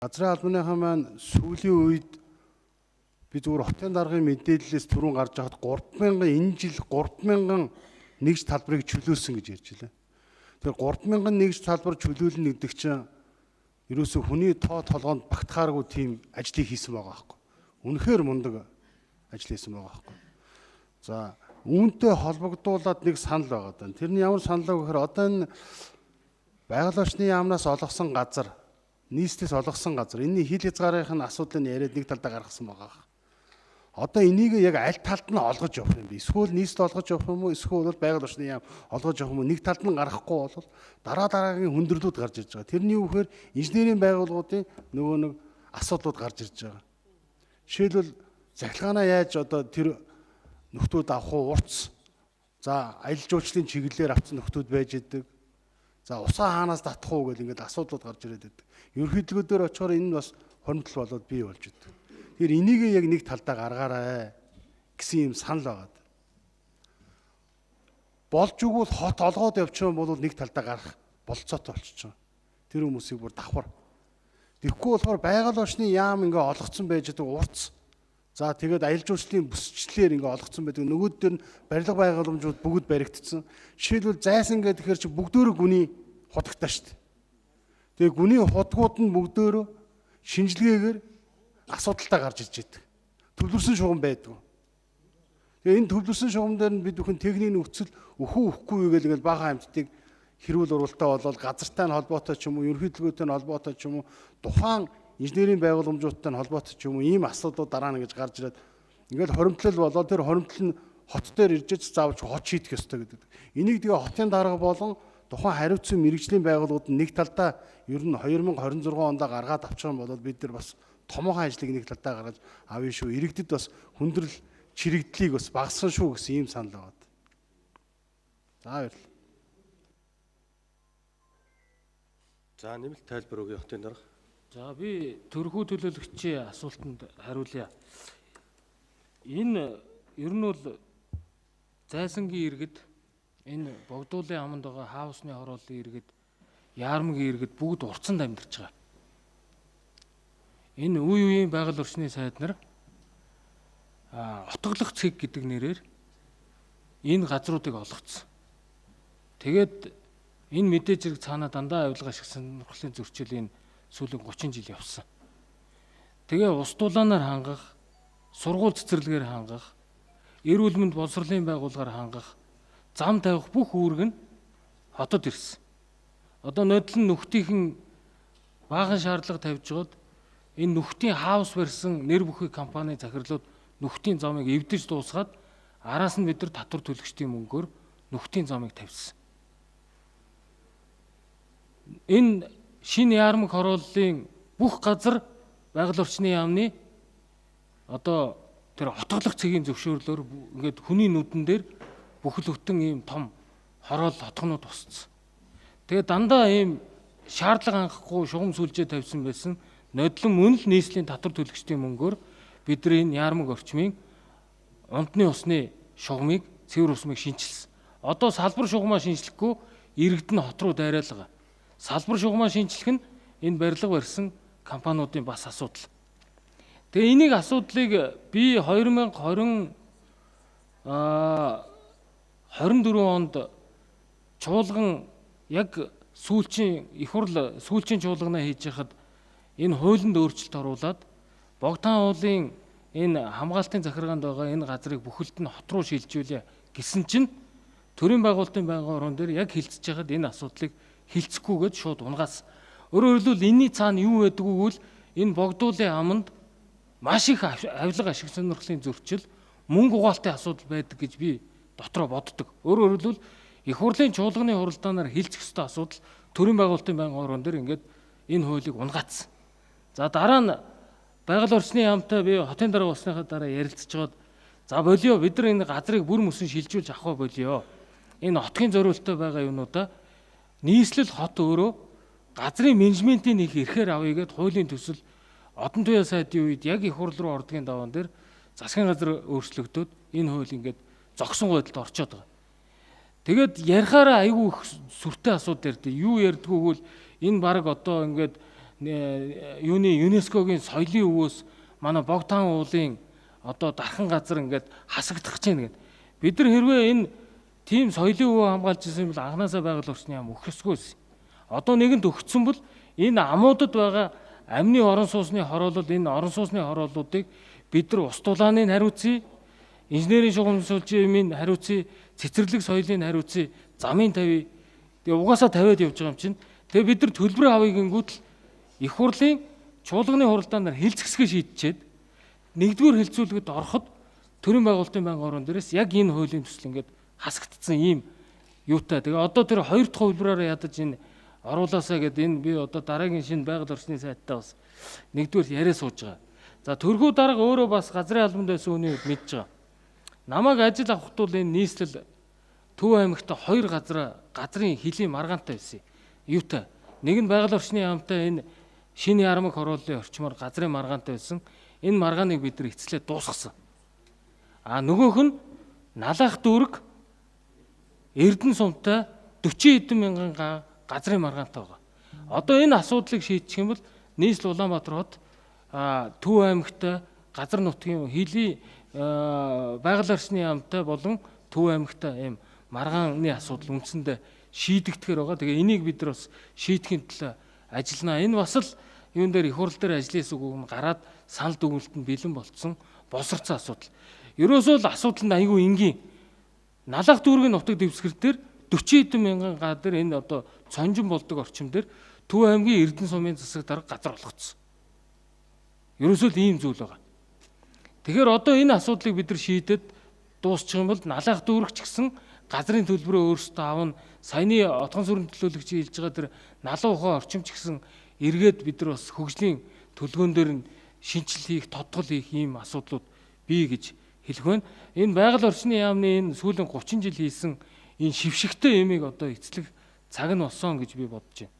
Газрын албаныхаа маань сүүлийн үед би зүгээр хотын даргын мэдээллээс түрүүн гарч байхад 3000 энэ жил 3000 нэгж талбарыг чөлөөлсөн гэж ярьж илээ. Тэгэхээр 3000 нэгж талбар чөлөөлнө гэдэг чинь ерөөсөө хүний тоо толгоонд багтахааргүй тийм ажлыг хийсэн байгаа байхгүй. Үнэхээр мундаг ажил хийсэн байгаа байхгүй. За үүнтэй холбогдуулаад нэг санал байгаа даа. Тэр нь ямар санал вэ гэхээр одоо энэ байгаль орчны яамнаас олгосон газар, нийслэлээс олгосон газар энэний хил хязгаарын нь асуудлыг яриад нэг талдаа гаргасан байгаа. Одоо энийг яг аль талд нь олгож явах юм бэ? Эсвэл нийслэл олгож явах юм уу? Эсвэл байгаль орчны яам олгож явах юм уу? Нэг талд нь гаргахгүй бол дараа дараагийн хүндрэлүүд гарч ирж байгаа. Тэрний юу гэхээр инженерийн байгууллагуудын нөгөө нэг асуудлууд гарч ирж байгаа. Жишээлбэл захилгаанаа яаж одоо тэр нөхдүүд авах уу? Урц. За аялал жуулчлалын чиглэлээр авсан нөхдүүд байж идэг. За усаа хаанаас татах уу гэл ингээд асуудлууд гарч ирээд байдаг. Ерөнхийдөө дээр очихоор энэ нь бас хоримтлал болоод бий болж идэг. Тэгэхээр энийг яг нэг талдаа гаргаарай гэсэн юм санал байгаа. Болж өгвөл хот олгоод явчих юм бол нэг талдаа гарах болцоотой болчихж байгаа. Тэр хүмүүсийг бүр давхар. Тэгэхгүй болохоор байгаль орчны яам ингээ олгоцсон байж байгаа урц. За тэгээд аялал жуулчлалын бүсчлэлээр ингээ олгоцсон байдаг. Нөгөөд дээр нь барилга байгууламжууд бүгд баригдсан. Жишээлбэл зайсан гэдэг тэгэхээр чи бүгдөөрөө гүний худагтаа шүү дээ. Тэгээ гүний худгууд нь бүгдөөрөө шинжилгээгээр асуудалтай гарч ирж байдаг. Төвлөрсөн шугам байдаг. Тэгээ энэ төвлөрсөн шугам дээр нь бид бүхэн техникийн нөхцөл өхөө өхгүй гэл ингээл баахан амьтдыг хэрүүл уралтай болоод газартай нь холбоотой ч юм уу, ерөнхийлөгөөтэй нь холбоотой ч юм уу, тухайн инженерийн байгууламжуудтай нь холбоотой ч юм уу ийм асуудлууд дараа нь ингэж гарч ирээд ингээл хоримтлал болоод тэр хоримтлал нь хот дээр ирж заавч хот шийдэх ёстой гэдэг. Энийг тэгээ хотын дарга болон тухайн хариуцсан мэрэгжлийн байгууллагууд нэг талдаа ер нь 2026 онд гаргаад авчих юм бол бид нар бас томоохон ажлыг нэг талдаа гаргаж авъя шүү. Иргэдэд бас хүндрэл чирэгдлийг бас багасган шүү гэсэн ийм санал байгаа. За баярлалаа. За нэмэлт тайлбар өгье хотын дарга. За би төрхүү төлөөлөгчийн асуултанд хариулъя. Энэ ер нь бол зайсангийн иргэд энэ Богдуулын аманд байгаа хаусны хорооллын иргэд, Яармагийн иргэд бүгд урцанд амьдарч байгаа. Энэ үе үеийн байгаль орчны сайд нар отоглох цэг гэдэг нэрээр энэ газруудыг олгоцсон. Тэгээд энэ мэдээж хэрэг цаанаа дандаа авилга ашиг сонирхлын зөрчил энэ сүүлийн 30 жил явсан. Тэгээ ус дулаанаар хангах, сургууль цэцэрлэгээр хангах, эрүүл мэнд боловсролын байгууллагаар хангах, зам тавих бүх үүрэг нь хотод ирсэн. Одоо нодол нь нүхтийнхэн баахан шаардлага тавьж байгаад энэ нүхтийн хаус барьсан нэр бүхий компани захирлууд нүхтийн замыг эвдэж дуусгаад араас нь бид нар татвар төлөгчдийн мөнгөөр нүхтийн замыг тавьсан. Энэ шинэ Яармаг хорооллын бүх газар байгаль орчны яамны одоо тэр отголох цэгийн зөвшөөрлөөр ингээд хүний нүдэн дээр бүхэл бүтэн ийм том хороол хотгонууд босцсон. Тэгээ дандаа ийм шаардлага хангахгүй шугам сүлжээ тавьсан байсан. Нодлон мөн л нийслэлийн татвар төлөгчдийн мөнгөөр бид нар энэ Яармаг орчмын унтны усны шугамыг, цэвэр усмыг шинчилсэн. Одоо салбар шугамаа шинчлэхгүй иргэд нь хот руу дайраал байгаа. Салбар шугамаа шинчлэх нь энэ барилга барьсан компаниудын бас асуудал. Тэгээ энийг асуудлыг би 2024 онд чуулган яг сүүлчийн их хурл сүүлчийн чуулганаа хийж яхад энэ хуулинд өөрчлөлт оруулаад Богдаан уулын энэ хамгаалтын захиргаанд байгаа энэ газрыг бүхэлд нь хот руу шилжүүлье гэсэн чинь төрийн байгуулалтын байнгын орон дээр яг хилцэж яхад энэ асуудлыг хилцэхгүйгээд шууд унгаас. Өөрөөр хэлбэл энэний цаана юу байдгүй гэвэл энэ Богдуулын аманд маш их авилга ашиг сонирхлын зөрчил, мөнгө угаалтын асуудал байдаг гэж би дотроо боддог. Өөрөөр хэлбэл их хурлын чуулганы хуралдаанаар хилцэх ёстой асуудал төрийн байгуулалтын байнгын орон дээр ингээд энэ хуулийг унгаацсан. За дараа нь байгаль орчны яамтай би хотын дарга болсныхаа дараа ярилцж байгаад за болио бид нар энэ газрыг бүр мөсөн шилжүүлж авах болио. Энэ отгийн зориулттай байгаа юмнуудаа нийслэл хот өөрөө газрын менежментийн нэг эрхээр авъя гэд хуулийн төсөл Одон туяа сайдын үед яг их хурл руу ордгийн даваан дээр засгийн газар өөрчлөгдөөд энэ хууль ингээд зогсон байдалд орчоод байгаа. Тэгээд ярихаараа айгүй их сүртэй асуудал ярьдаг. Юу ярьдгүү гэвэл энэ баг одоо ингээд юуны ЮНЕСКО-гийн соёлын өвөөс манай Богдаан уулын одоо дархан газар ингээд хасагдах гэж байна гэд. Бид нар хэрвээ энэ тийм соёлын өвөө хамгаалж ирсэн бол анханасаа байгаль орчны яам өгөх ёсгүй байсан. Одоо нэгэнд өгсөн бол энэ амуудад байгаа амны орон сууцны хороолол, энэ орон сууцны хорооллуудыг бид нар ус тулааны хариуцъя, инженерийн шугамшуулжийн хариуцъя, цэцэрлэг соёлын хариуцъя, замын тавья. Тэгээ угаасаа тавиад явж байгаа юм чинь. Тэгээ бид нар төлбөрөө авъя гингүүт л их хурлын чуулганы хуралдаанаар хилцгэсгээ шийдчихэд нэгдүгээр хилцүүлгэд ороход төрийн байгуулалтын байнгын орон дээрээс яг энэ хуулийн төсөл ингээд хасагдсан ийм юутай. Тэгээ одоо тэр хоёр дахь хувилбараараа ядаж энэ оруулаасаа гэд энэ би одоо дараагийн шинэ байгаль орчны сайттай бас нэгдүгээр яриа сууж байгаа. За төрхүү дарга өөрөө бас газрын албанд байсан үний үед мэдж байгаа. Намайг ажил авахт бол энэ нийслэл Төв аймагт хоёр газрын хөлийн маргаантай байсан. Юутай. Нэг нь байгаль орчны яамтай энэ шинэ ярмаг хорооллын орчмоор газрын маргаантай байсан. Энэ маргааныг бид нар эцлээ дуусгасан. А нөгөөх нь Налаах дүүрэг Эрдэнэ сумтай 40 хэдэн мянган газрын маргаантай байгаа. Одоо энэ асуудлыг шийдчих юм бол нийслэл Улаанбаатар хот Төв аймагт газар нутгийн хөлийн байгаль орчны яамтай болон Төв аймагт ийм маргааны асуудал үндсэндээ шийдэгдэхээр байгаа. Тэгээ энийг бид нар бас шийдэхин төлөө ажиллана. Энэ бас л юун дээр их хурл дээр ажлын хэсэг үг нь гараад санал дүгнэлтэнд бэлэн болцсон боловсрцсан асуудал. Ерөөсөө л асуудал нь айгүй энгийн. Налаах дүүргийн нутаг дэвсгэр дээр 40 хэдэн мянган га дээр энэ одоо цонжин болдог орчим дээр Төв аймгийн Эрдэнэ сумын засаг дарга газар олгоцсон. Ерөөсөө л ийм зүйл байгаа. Тэгэхээр одоо энэ асуудлыг бид нар шийдэд дуусчих юм бол Налаах дүүрэг ч гэсэн газрын төлбөрөө өөрсдөө авна. Саяны отгон сүрэн төлөөлөгч хэлж байгаа тэр налуу ухаан орчим ч гэсэн эргээд бид нар бас хөгжлийн төлгөөн дээр нь шинжил хийх, тодтгол хийх ийм асуудлууд бий гэж хэлэх байна. Энэ байгаль орчны яамны энэ сүүлийн 30 жил хийсэн энэ шившигтэй юмыг одоо эцлэх цаг нь болсон гэж би бодож байна.